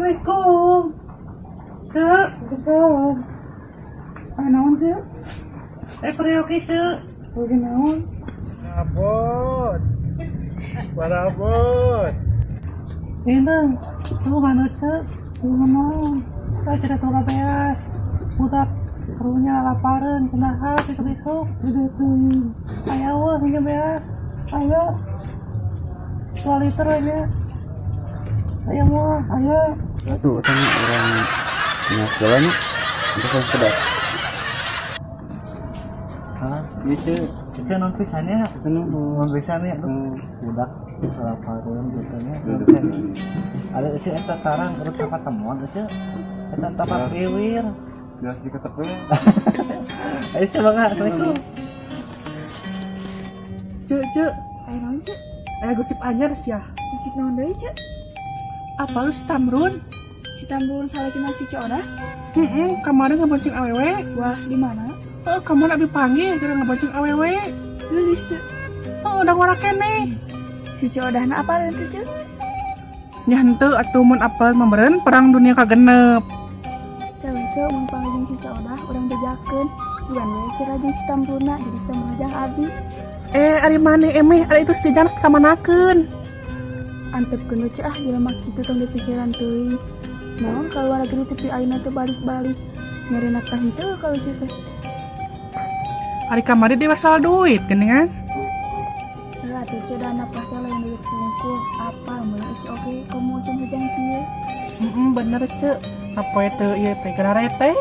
Assalamualaikum. Cek, Waalaikumsalam. Ah, naon, Cek? Eh, perioki, Cek. Perioki naon? Parabot. Parabot. Ini, tuh mana, Cek? Tuh naon? Ah, cerita tuh beas. Budak karunya laparan, cenah besok-besok. Didekeun. Aya wah, minjem beas. Ayo. 2 liter aja. Ayo mah, ayo. Tuh, tanya orang punya segalanya. Untuk saya sekedar. Hah? Itu itu non pisannya. Itu nuhun. Non pisannya tuh. Budak laparan gitu nya. Non pisannya. Ada itu eta tarang terus apa temuan itu. Eta tapak wiwir. Jelas diketek we. Ayo coba nggak? Assalamualaikum. Cek, Cek. Ayo naon, Cek? Aya gosip anyar sia. Musik naon deui, Cek? Apa lu si Tamrun? Si Tambun salakina si Ceu Odah? Heeh, kemarin ngebonceng awewe. Wah, di mana? Heeh, kemarin abi panggil gara ngebonceng awewe. Geulis teu. Heeh, udah ngora keneh. Si Ceu Odahna apaleun teu, Cek? Nya henteu atuh mun apal meureun perang dunia kagenep. Cawe, Ceu, mun panggil jeung si Ceu Odah urang bejakeun. Sugan we cerah jeung si Tamrunna, jadi si Tamrunna jang abi. Eh, ari maneh emeh ari itu si Jajang kamanakeun? Antepkeun we, Ceu, ah jelema kitu tong dipikiran teuing. Naon kaluar negeri tepi ayeuna teu balik-balik. Mere nafkah henteu ka Ceu teh. Ari kamari dia masalah duit geuningan. Heuh atuh Ceu, da nafkah teh lain duit hungkul. Apal meuleuh Ceu oge komo musim hujan kieu. Heeh, bener Ceu. Sapoe teu ieu teh gararete.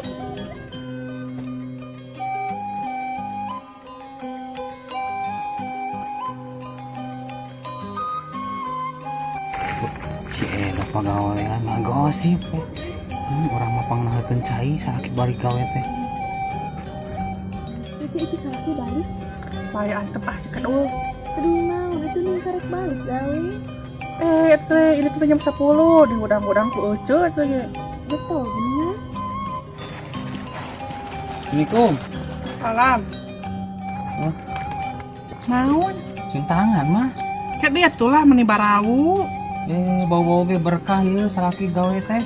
Si Edo pagawean mah gosip we. Urang mah pangnaheutkeun cai salaki balik gawe teh. Ceu, itu salaki balik. Bae antep ah si kedul. Aduh naon itu nih karek balik gawe. Eh, itu teh ini teh jam 10 dihudang-hudang ku Ece teh ge. Betul bener. Assalamualaikum. Salam. Hah? Naon? Cium tangan mah. Kayak dia tuh lah meni barau. Eh, bau-bau ge berkah ieu salaki gawe teh.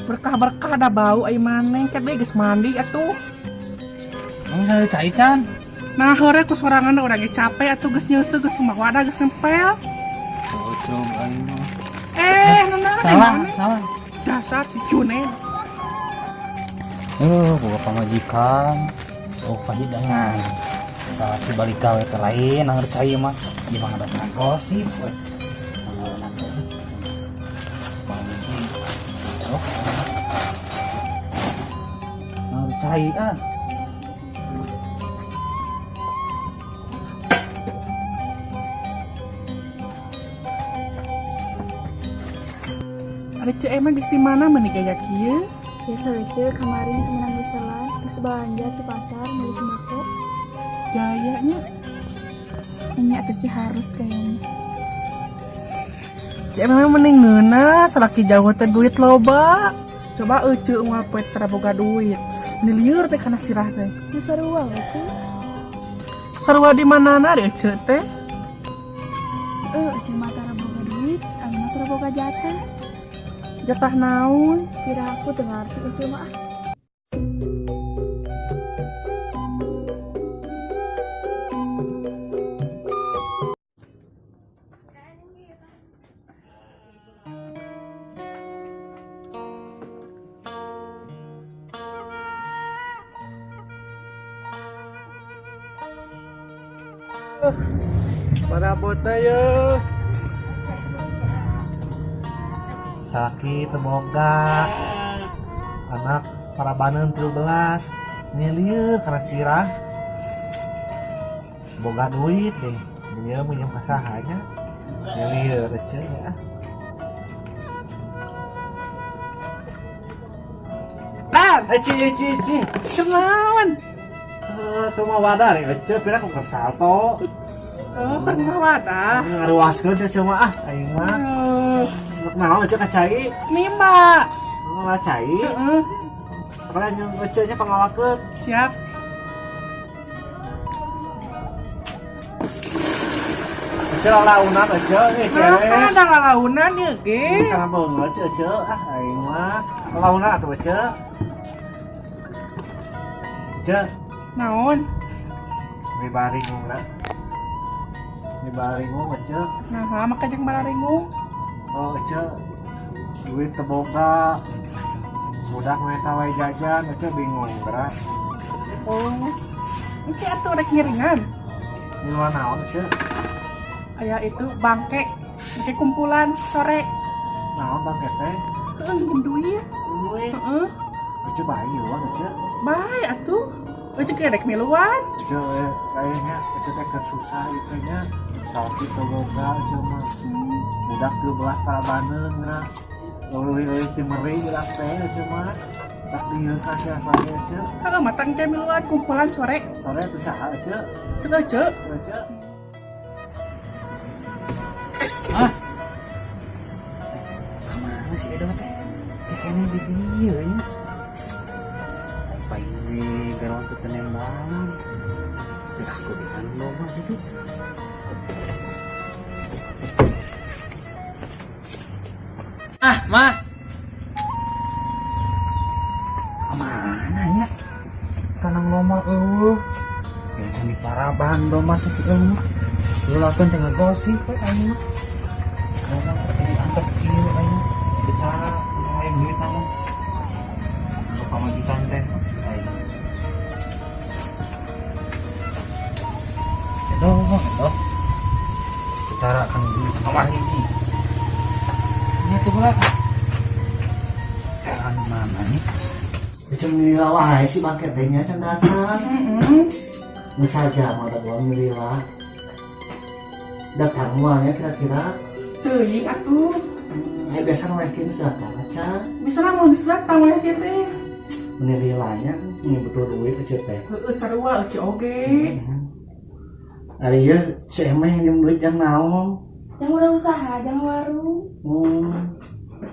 Berkah-berkah ada bau ai maneh kayak dia geus mandi atuh. Emang saya cai can. Nah, hore ku sorangan urang ge capek atuh geus nyeuseuh geus wadah geus nempel. Cocok aing mah. Eh, naon Salah, salah. Dasar si Junen. Eh, boga pamajikan. Oh, pahidangan. Salaki balik gawe teh lain anger cai mah. Gimana datang gosip we. Oh. Anger cai ah. Ari Ceu emang geus di mana meuni gaya kieu? Biasa we Ceu, kamari geus meunang geselan, geus belanja di pasar meuli sembako. Jayanya. Nya atuh Ceu harus kayaknya. Ceu emang mending ngeunah salaki jauh teh duit loba. Coba Ece unggal poe tara boga duit. Ini lieur teh kana sirah teh. Ya sarua we Ceu. Sarua di manana ari Ece teh? Ece mah tara boga duit, abi mah tara boga jatah. Jatah naon? Kira aku teu ngarti Ece mah ah. Parabot ayo. Salaki teu boga. Anak parabaneun 13. Nyelieu kana sirah. Boga duit deh. Dia minjem ka saha nya. Nyelieu ece ya. Tan, Eci eci eci. kunaon? Eh, kumaha wadah nih ece pira ku keur salto. Oh, keur kumaha wadah? Ngaruaskeun ece mah ah aing mah. Oh. Naon ece ka cai? Nimba. Oh, cai. Heeh. Sekalian yang ece nya pangalakeun. Siap. Ece launan ece, ece. Nah, ada lalaunan ya ge. Karena banget ece, ah aing mah. Launan atuh ece. Ece, Naon? di baringung na. Di baringung ece. Nah, maka jeung bararingung. Oh ece, duit teu boga. Budak meta wae jajan, ece bingung gerak. Oh. Engke atuh rek ngiringan. Ngiluan naon ece? Aya itu bangke. Engke kumpulan sore. Naon bangke teh? Heeh, nginjem duit. Duit. Heeh. Ece bae ngiluan ece. Bae atuh. Ece ge rek miluan. Ece kayaknya ece teh keur susah itu nya. Salaki teu boga ece mah. Budak 13 talabaneun gerak. Leuwih-leuwih ti meri budak teh ece mah. Tak dieu kasih wae ece. Heeh, mata engke miluan kumpulan sore. Sore teu saha ece? Teu ece. Ece. Ah. Kamana si Edo teh? Cikene di dieu nya. Apa ini garon teu tenembangan. Tidak aku di loba gitu. Ah, mah. Kemana ya? Kanang loma eueuh. Yang di paraban loma teh si eueuh. Lu lakukan jangan gosip we aing mah. Loma teh diantep kieu aing. Bicara hayang duit namun. Untuk pamajikan teh aing. Aduh, aduh. Bicara kan duit kamar ini. Ini tuh pula. Kan mana nih? Ece ngelila wae si bangke teh nya can datang. Heeh. Geus saja mah da gua ngelila. Datang moalnya kira-kira. Teuing atuh. Ini biasa ngewekin geus datang acan. Bisa mau geus datang we kieu teh. Meni lilanya ini betul duit ece teh. Heeh, sarua ece oge. Ari ieu si Emeh yang duit jang naon? Yang udah usaha, jang warung.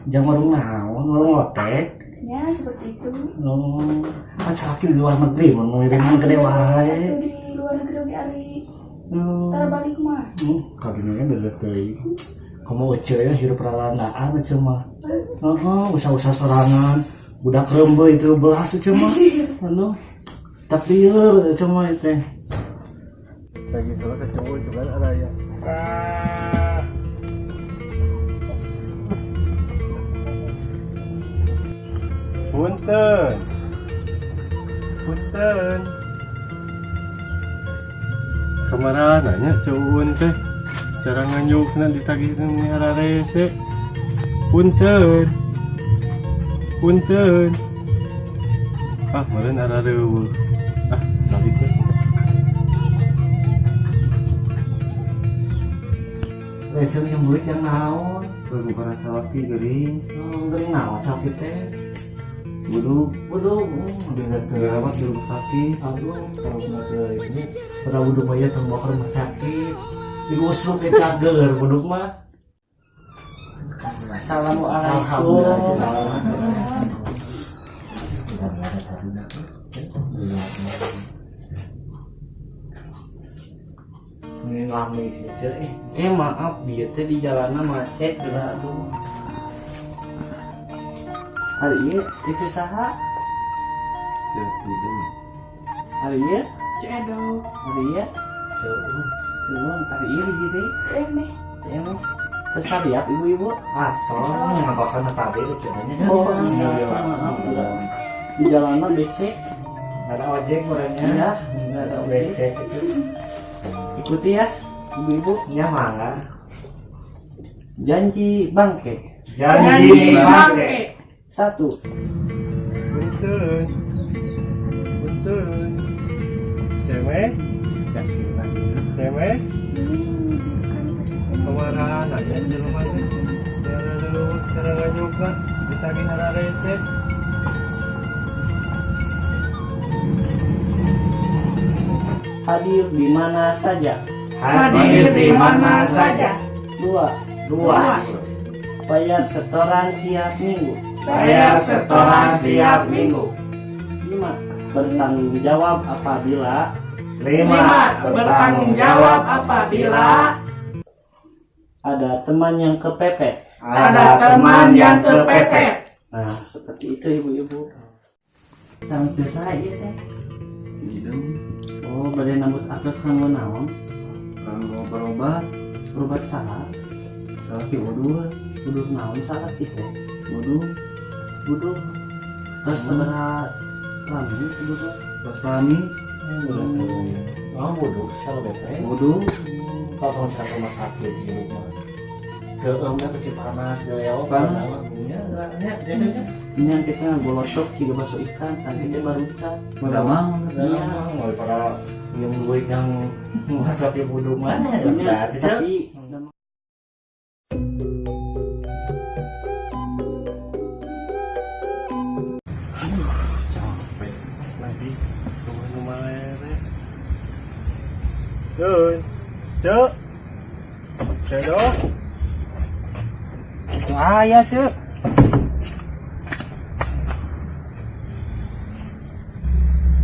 Jang warung naon, warung lotek. Ya, seperti itu. Oh, kan salaki di luar negeri mun ngiriman gede wae. Itu di luar negeri oge ari. Tara balik mah. Kadunya beda teuing. Kamu ece ya hirup ralandaan ece mah. Heeh, usaha-usaha sorangan. Budak rembeuy 13 ece mah. Aduh. Takdir ece mah teh. Lagi salah kecewa juga ada ya. Punten. Punten. Kemana nanya cuun teh? Cara nganyukna ditagih meni rese. Punten. Punten. Ah, meureun arareuweuh. Ah, balik teh. Ece yang duit yang naon? Bukan salaki geuring. Geuring naon salaki teh? Buduk. Buduk, bener teu. Dirawat di rumah sakit. Aduh, kalau bener teu ini. Pada buduk mah ieu tong bawa ke rumah sakit. Digusuk ge cager buduk mah. Assalamualaikum. Alhamdulillah. Ini lame sih, Cek. Eh maaf, bieu teh di jalanan macet geura atuh. Hari ieu istri saha? Cek hidung. Hari ieu? Cek Edo. Hari ieu? Cek. Cuman hari ieu hiji deui. Cek Emeh. Cek Emeh. Terus tadi ya ibu-ibu. Asal ngatosan tadi cenanya. Oh iya, maaf. Di jalanan becek. Nggak ada ojek orangnya. Iya, nggak ada ojek. Becek itu. Ikuti ya, ibu-ibu. Ya mangga. Janji bangke. Janji bangke. 1. Punten. Punten. Cewek. Cewek. Kemana nanya jelema teh. Cara nganyukna ditagih rese. Hadir di mana saja. Hadir di mana saja. 2. 2. Bayar setoran tiap minggu. Bayar setoran tiap minggu. 5. Bertanggung jawab apabila. 5. Bertanggung jawab apabila. Ada teman yang kepepet. Ada teman yang kepepet. Nah, seperti itu ibu-ibu. Sareng saha ieu teh? Oh, bade nambut artos kanggo naon? Kanggo berobat. Berobat saha? Salaki udur. Udur naon salaki teh? Wudu. Wudu. Terus sabaraha lami wudu? Tos lami. Oh, wudu salah bete. Wudu. Kalau sama rumah sakit di rumah. Keemnya kecil panas, gaya Panas. Ya, ya, ya, ya. Ini yang kita ngagolotok ciga bakso ikan, kan kita baru cat. Madamang. Iya, mau para yang duit yang masak ibu rumah. Iya, tapi Capek lagi rumah-rumah lere. Cuk, cuk, cuk. Aya, Cuk.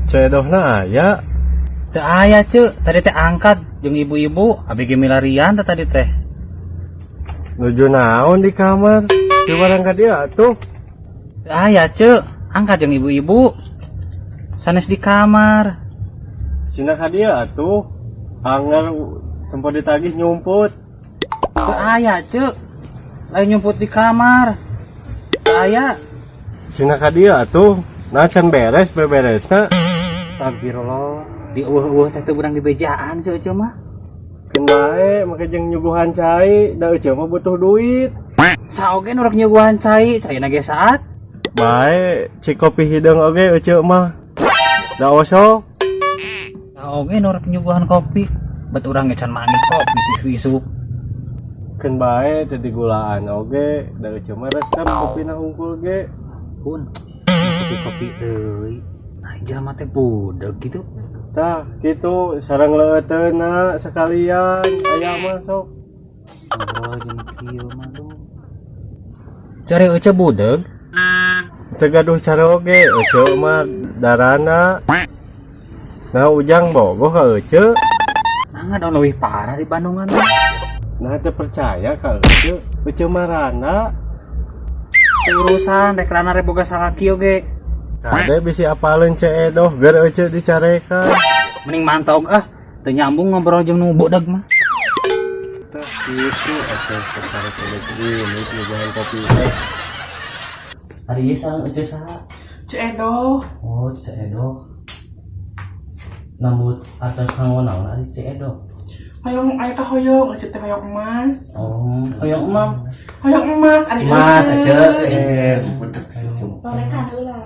Cedohna aya. Teu aya, Cuk. Tadi teh angkat jeung ibu-ibu, abi ge milarian teh tadi teh. Nuju naon di kamar? Di barang ka dia atuh. Teu aya, Cuk. Angkat jeung ibu-ibu. Sanes di kamar. Sina ka dia atuh. Anger tempat ditagih nyumput. Teu aya, Cuk. Lain nyumput di kamar. Teu aya. Sina ka dia atuh. Nah can beres beberesna. Astagfirullah. Di eueuh-eueuh teh teu beurang dibejaan si Ucu mah. Keun bae make jeung nyuguhan cai, da Ucu mah butuh duit. Saoge nu rek nyuguhan cai, caina ge saat. Bae cik kopi hideung oge Ucu mah. Da osok. Saoge nu rek nyuguhan kopi. Bet urang ge can mandi kopi ti isuk-isuk. Keun bae teh digulaan oge, da Ucu mah resep kopina hungkul ge. Pun kopi-kopi deui. Nah, jelema teh budeg gitu. Tah, kitu sareng leueuteuna sekalian aya mah sok. Ngobrol jeung kieu mah tuh. Cari Ucu budeg. Teu gaduh cara oge, Ucu mah darana. Nah ujang bogoh ka Ucu. Nah, da leuwih parah di Bandungan mah. Nah teu percaya ka Ucu, Ucu mah rana. Urusan rek rana rek boga salaki oge. Kade bisi apaleun Ceedoh biar Ucu dicarekan. Mending mantog ah, teu nyambung ngobrol jeung nu budeg mah. Tah kitu atuh perkara kulit ini nyuguhan kopi teh. Ari ieu sareng Ece saha? Ceedoh. Oh, Ceedoh. Nambut artos kanggo naon ari Ceedoh? Hoyong aya ka hoyong, Ece teh hoyong emas. Oh, hoyong emam. Hoyong emas ari Mas, Ece, budek si Ucu. Balekan heula.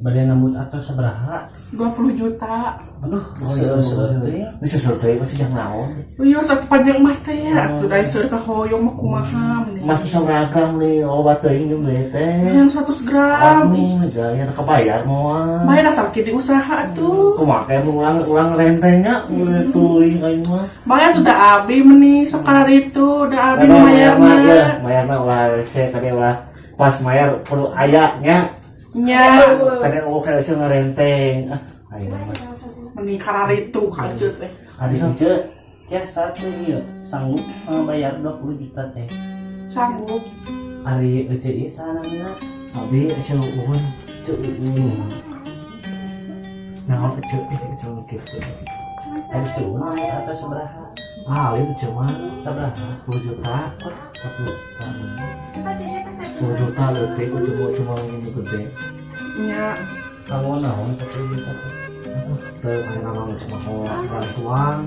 Bade nambut artos sabaraha? 20 juta. Aduh, seueur-seueur teh. Ini seueur teh masih jang naon? Iya, satu panjang emas teh ya. Atuh da seueur ka hoyong mah kumaha nih. Mas tuh sabaraha nih, obat teuing jeung duit teh. Yang 100 gram. Ih, Aduh, gaya kebayar moal. bayar asal kita usaha tuh. Kumaha urang urang rentengnya udah teuing aing mah. Bayar tuh da abi meni sok itu da abi nu Bayarna mayarna. mayarna ulah rese kade ulah pas mayar perlu aya nya. Nya, Kade eueuh ka Ece ngarenteng. Ah, aing mah. meni kararitu ka Ece teh. Ari Ece tiasa teu ieu sanggup bayar 20 juta teh. Sanggup. Ari Ece ieu saha namina? Abi Ece Uun. Ece Uun. Naon Ece Ece kitu. Ari Ece Uun nambut artos sabaraha? Ah, ieu Ece mah Sabaraha? 10 juta. 10 juta. 10 juta leutik Ece mah cuma ini gede. Nya, Kanggo naon 10 juta teh? Teu aya naon cuma bantuan.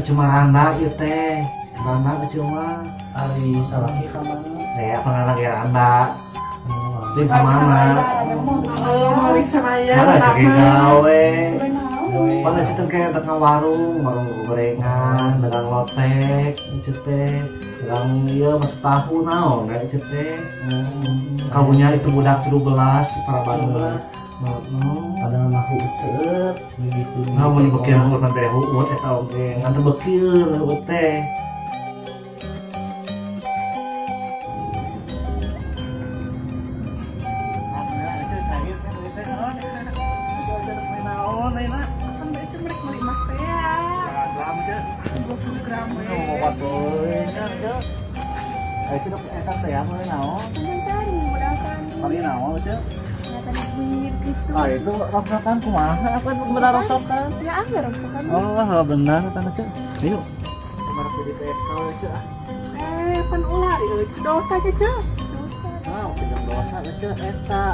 Ece mah randa ieu teh. Randa Ece mah. Ari salaki ka mana? Eh, apa ngaran ge randa? Lain ka mana? oh, mau bisa bayar. Mana cek gawe. Gawe. Mana cek teh dagang warung, warung gorengan, dagang lotek, cek teh, dagang ieu masuk tahu naon we cek teh. Kamunya itu budak 17 para Bandung. Heeh. Padahal mah seueur begitu. Nah, mun beukieun huut mah bere huut eta oge. Ngan teu beukieun huut teh. Kan Ece merek beli emas teh ya. 20 gram. Eta teh ya meuli naon? Tani modal tani. Kali naon Ece? Ya tani duit gitu. Ah itu rongsokan kumaha? Apa benar rongsokan? Ya anggar rongsokan. Oh, benar eta Ece. Ayo. Kemarin jadi PSK Ece ah. Eh, pan ulah ieu dosa ke Ceu. Dosa. Ah, pegang dosa Ece eta.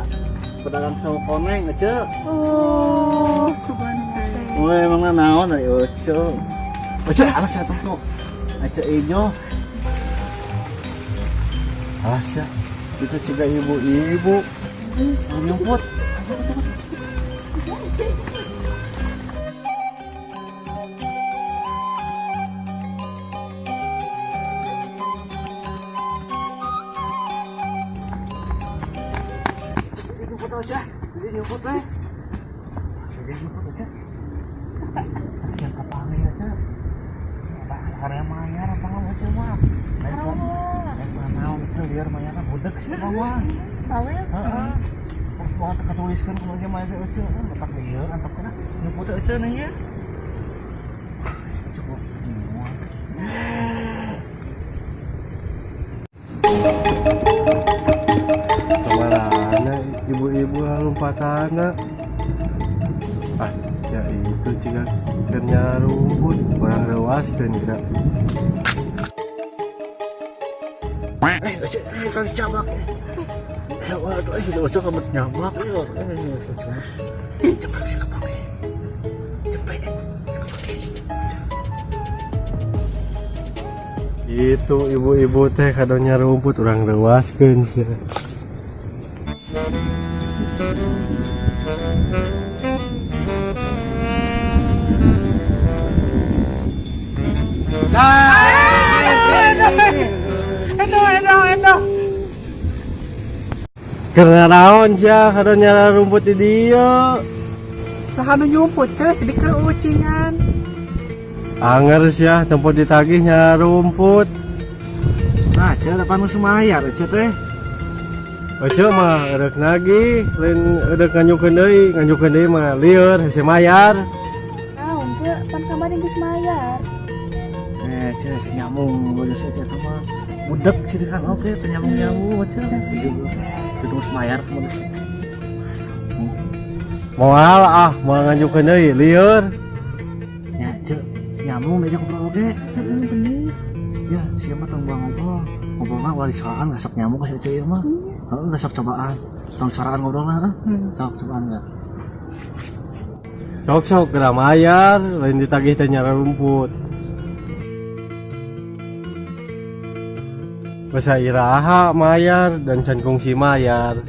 Pedagang sawo koneng Ece. Oh, subhanallah. Weh, emangnya naon dari Ece. Ece, alas ya tuh. Ece ijo. Alas ya, itu juga ibu-ibu. Mau nyumput. Nyumput aja, jadi nyumput eh. Jadi nyumput aja. Jangan kepanggil aja. Area mayar apa nggak mau mah? Lain naon itu liar mayarna budek sih mah. Bawel. Heeh. Mau ketuliskeun kumaha ge mayar euceu bapak lieur antepkeun Nyumput aja nih ya. Cukup. Kemana ibu-ibu lompatana? Ah, ya itu jika kernya rumput kurang rewaskeun geura. Eh, Ece, eh, kali cabak. Eh, waduh, eh, Ece kamu nyabak ya. Eh, cepat bisa kepake. Cepet. Itu ibu-ibu teh kadonya rumput urang rewaskeun sia. Aduh, aduh, aduh. Keur naon sia kadonya rumput di dieu? Saha nu nyumput Ceu sedikit ucingan. Anger sia tempat ditagih nyara rumput. Nah, Ece, depan nu mayar, Ece teh. Ece mah rek nagih, lain rek nganjukeun deui, nganjukeun deui mah lieur hese mayar. Naon Ceu, pan kamari geus mayar. Eh, Ece, si nyambung, bodoh si Ece teh mah. Budek sih kan, oke, teu nyambung-nyambung, Ece. Itu terus mayar kamu. Moal ah, moal nganjukeun deui lieur. Ya, Ece, nyambung diajak ngobrol oge. Heeh, bener. Ya, siapa tong buang ngobrol. Ngobrol mah ulah disoraan nggak sok nyambung ka si Ece ieu mah. Heeh, nggak sok cobaan. Tong soraan ngobrol mah, heuh. Sok cobaan enggak. Sok sok geura mayar, lain ditagih teh nyara rumput. Basa iraha mayar dan can kungsi mayar.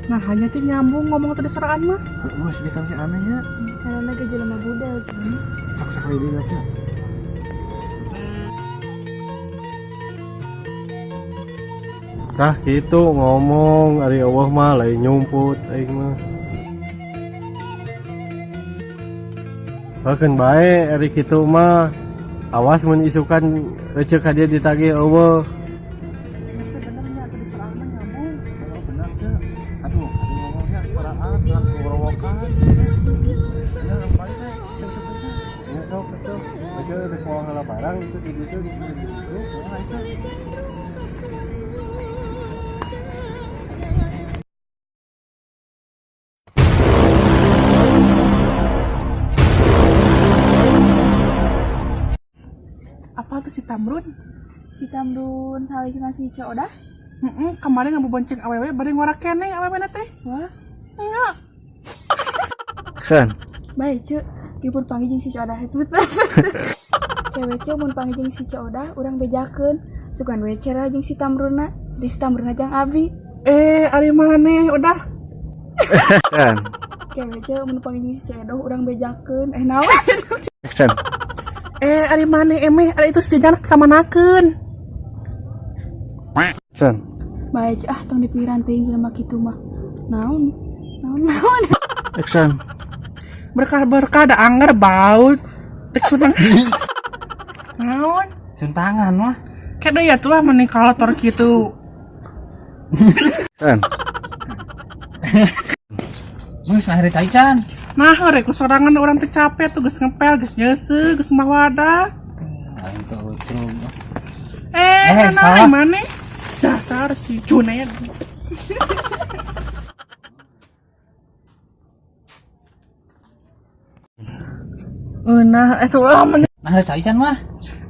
Nah, hanya teh nyambung ngomong tadi soraan mah. Heeh, sih kan aneh ya. Karena ge jelema budak. Sok sekali deui Ece. Tah kitu ngomong ari eueuh mah lain nyumput aing mah. Hakeun bae ari kitu mah. Awas mun isukan receh ka dia ditagih eueuh. Itu benernya tadi soraan mah nyambung. Oh, benar, Ce. Aduh, aduh ngomongnya soraan, bilang ngorowokan. Ya, balik teh. Cek sepeda. Ya sok betul. Ece rek mau heula barang itu di ditu di ditu. Wah, itu. Apa tuh si Tamrun? Si Tamrun salih ngasih Ceu Odah. Heeh, kemarin ngabobonceng awewe bari ngora keneh awewe na teh. Wah, Iya. Sen. bae Ceu. Ieu pun panggil jeung si Ceu Odah itu. Cewek Ceu mun panggil jeung si Ceu Odah urang bejakeun. Sugan we cerah jeung si Tamrunna, di si Tamrunna jang abi. Eh, ari maneh udah. Sen. Cewek Ceu mun panggil jeung si Ceu Edoh urang bejakeun. Eh naon? Sen. Eh, ari maneh emeh ari itu sejajan kamanakeun. Sen. Bae Ceu ah tong dipikiran teuing jelema kitu mah. Naon? Naon naon? Action. Berkah-berkah da anger bau. Rek sunang. Naon? Suntangan mah. Kede ya tuh lah mending kalau tor kitu. Sen. Geus lahir cai can. Nah, rek sorangan urang teh capek tuh geus ngepel, geus nyeuseuh, geus mah wadah. Aing teh ucrug. Eh, Eh, naon salah. maneh? Dasar si Junet. Nah, itu ah men Nah, cai can mah.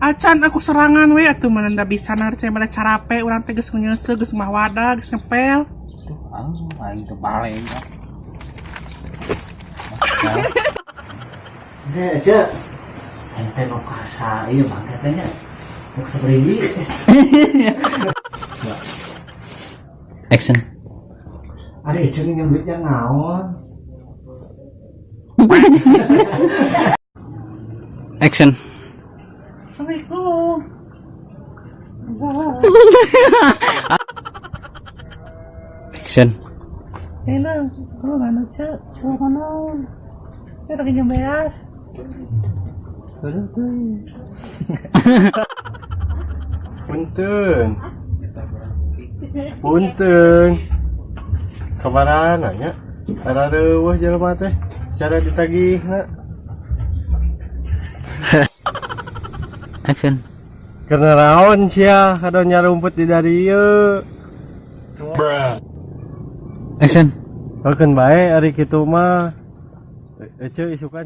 Acan aku serangan we atuh mana da bisa nar cai mana carape urang teh geus ngeuse geus mah wadah geus ngepel. Tuh, aing teu balik. Deh, Ece. Aing teh nu kasa ieu bangke teh nya. Nu kasaberiji. Action. Ada Ece nginjem duitnya naon? Action. Assalamualaikum. Action. Enak, lu mana cek? Lu mana? Saya lagi beas. Aduh tuh. Punten. Punten. Kamarana nya? Arareuweuh jelema teh secara ditagihna. Action. Karena raon sia kadon nyarumput di darieu. Action. Keun bae ari kitu mah. Ece isukan.